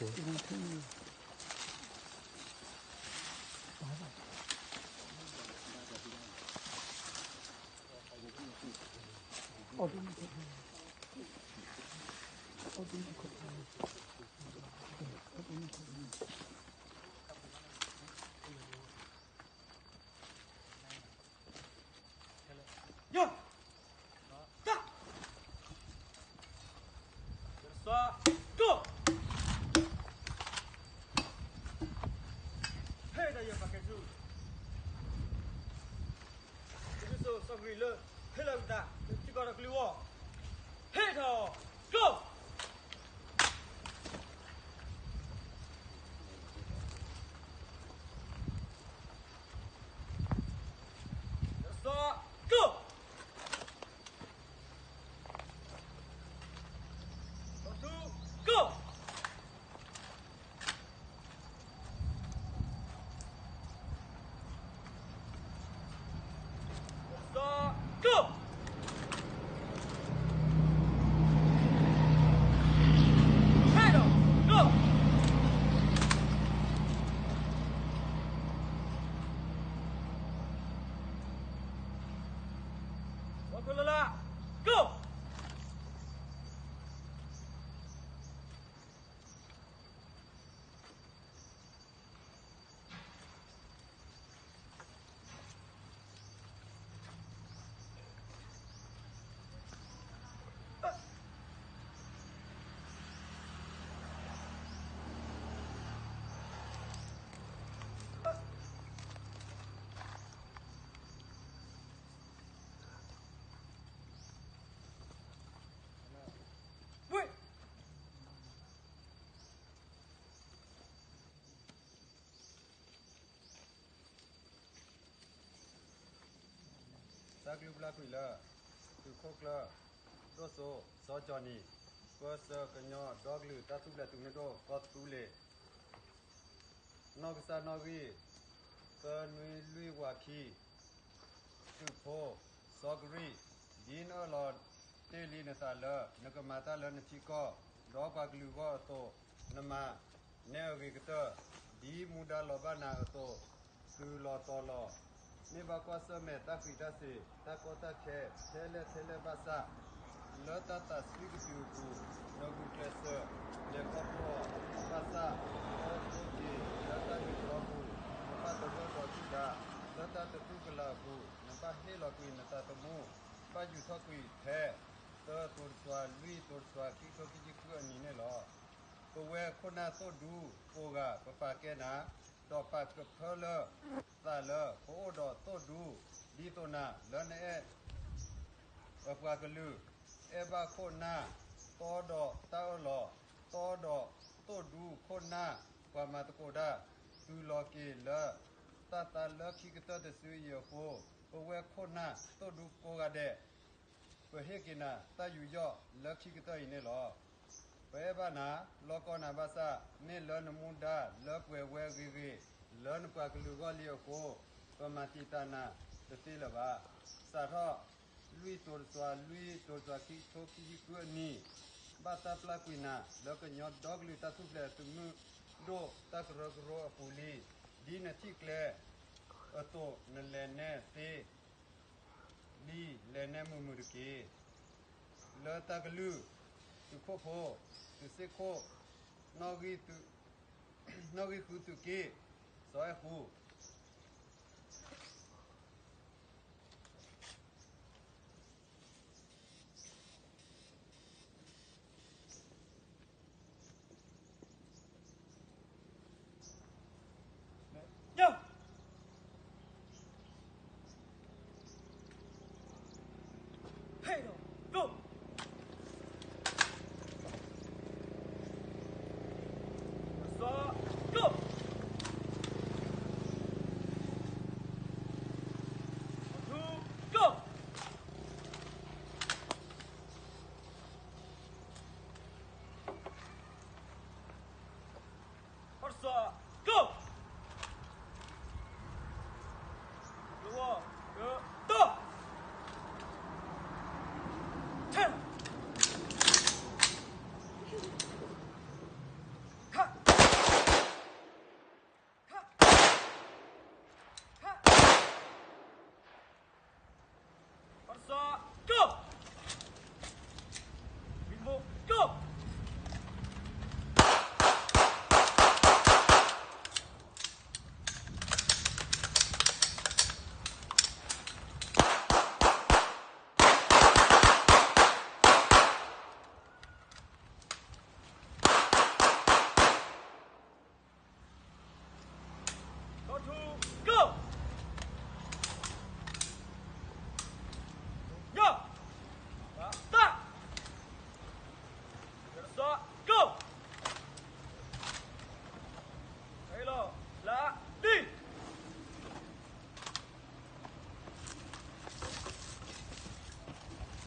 ယိၤ, တၢ်, တၢ်, ကၠိ, ဟဲဒီးယပာ်ကဲဆူ ကဒုးစိစီကွံာ်လၢ ဟဲလၢအကတၢၢ် ထံကီၢ်ဒီးကလုာ်အဂီၢ်, ဟဲထီၣ်, ကၠိ စီၤ, ကၠိ, စီၤထူ, ကၠိ, စီၤ, ကၠိ, ဟဲဒီး, ကၠိ ဝဲခိၣ်လၢ်လၢ်, ကၠိ. တၢ်ကလုၢ်ဘျၢကွံာ်လၢ သုးခိၣ်ကျၢၢ် ဒိၣ်စိ စီၤကၠီၣ်နံၣ် ပၢဆှၢကညီဒီကလုာ်တၢ်ထူၣ်ဖျဲးသုးမုၢ်ဒိၣ်ကီၢ်သူလ့ၤ နီၢ်ကစၢ်နီၣ်ဂံၢ် သၢနွံလွံၢ်ဝးခံ သုးဖိ စီၤကရံၣ် ဒ်နအၢၣ်လီၤတ့ၢ်လံနသးလၢ နကမၤတၢ်လၢနထံကီၢ် ဒီးပှၤကလုာ်အဂီၢ်အသိး နမၤနဲအဂ့ၤကတၢၢ် ဒ်မူဒါလီၤဘၣ်နၤအသိး သုးလီၤတီၤလီၤ မ့ၢ်ဘၣ်ကွၢ်ဆၢၣ်မဲာ်တၢ်ဃံးတၢ်စ့ၤ တၢ်ကီတၢ်ခဲ ထဲလဲၣ်ထဲလဲၣ်ဘၣ်ဆၣ် လၢတၢ်သးစွံကတုၤအပူၤ နဂုာ်ကျဲးစၢး လဲၤခီဖျိဘၣ်ဆၣ် ခီဖျိက့ၤလၢတၢ်ဂ့ၤတၢ်ဝါပူၤ နဘၣ်သဂၢၢ်ဒီးဒုၣ်ဒါ လၢတၢ်တတူၢ်ကလာ်အပူၤ နဘၣ်ဟ့ၣ်လီၤကွံာ်နသးသမူ ဘၣ်ယူၤထီၣ်ကွံာ်ဖဲ သၢတိၤတစွၤ လွံၢ်တိၤတစွၤ ခံကထိခံဆံဃုအနံၤန့ၣ်လီၤ. ပဝဲခိၣ်နၢ်သိၣ်ဒူကိးဂၤ ပပာ်ကဲနၤ ဒီးပာ်ကဖၢလၢသးလၢ ပအိၣ်ဒီးသိၣ်ဒူ ဒ်သိးနၤ လၢနအဲၣ် ပပှၤကလုာ် အဲၣ်ဘၣ်ခိၣ်နၢ် တီဒီးတၢ်အၢၣ်လီၤ တီဒီးသိၣ်ဒူခိၣ်နၢ် ပှၤမၤသကိးတၢ် တုၤလီၤက့ၤလၢ တၢ်သါလၢခံကတၢၢ်တစုအံၤအဃိ ပဝဲခိၣ်နၢ်သိၣ်ဒူကိးဂၤဒဲး ပဟ့ၣ်က့ၤနၤတၢ်ယူးယီၣ်လၢခံကတၢၢ်အံၤန့ၣ်လီၤ. ပအဲၣ်ဘၣ်နၤ လီၤကီနၤဘၣ်ဆၣ် မ့ၢ်လၢနမူဒါလၢပှဲၤဝဲဂ့ၤဂ့ၤ လၢနပှၤကလုာ်အဂီၢ်လံအဃိ ပမၤတံာ်တာ်နၤတသ့လၢၤဘၣ်. စးထီၣ် လွံၢ်တိၤတစွၤ လွံၢ်တိၤတစွၤ ခံကထိခံဆံဃုအနံၤ ဘၣ်တၢ်ပျၢ်ကွံာ်နၤ လၢကညီဒီကလုာ်တၢ်ထူၣ်ဖျဲးသုးမုၢ်ဒိၣ်တၢ်ကရၢကရိအပူၤလံ. ဒ်နထံၣ်ကျဲအသိး နလဲၤနဲသ့ လံ လဲၤနဲမုာ်မုာ်တက့ၢ်. လၢတၢ်ကလုၢ် သုးခိၣ်ဖိ သုးစ့ၢ်ခိၣ် နီၣ်ဂံၢ်ဃုသုးက့ၢ် စီၤအဲၣ်ဃူ ဟဲဒီး go!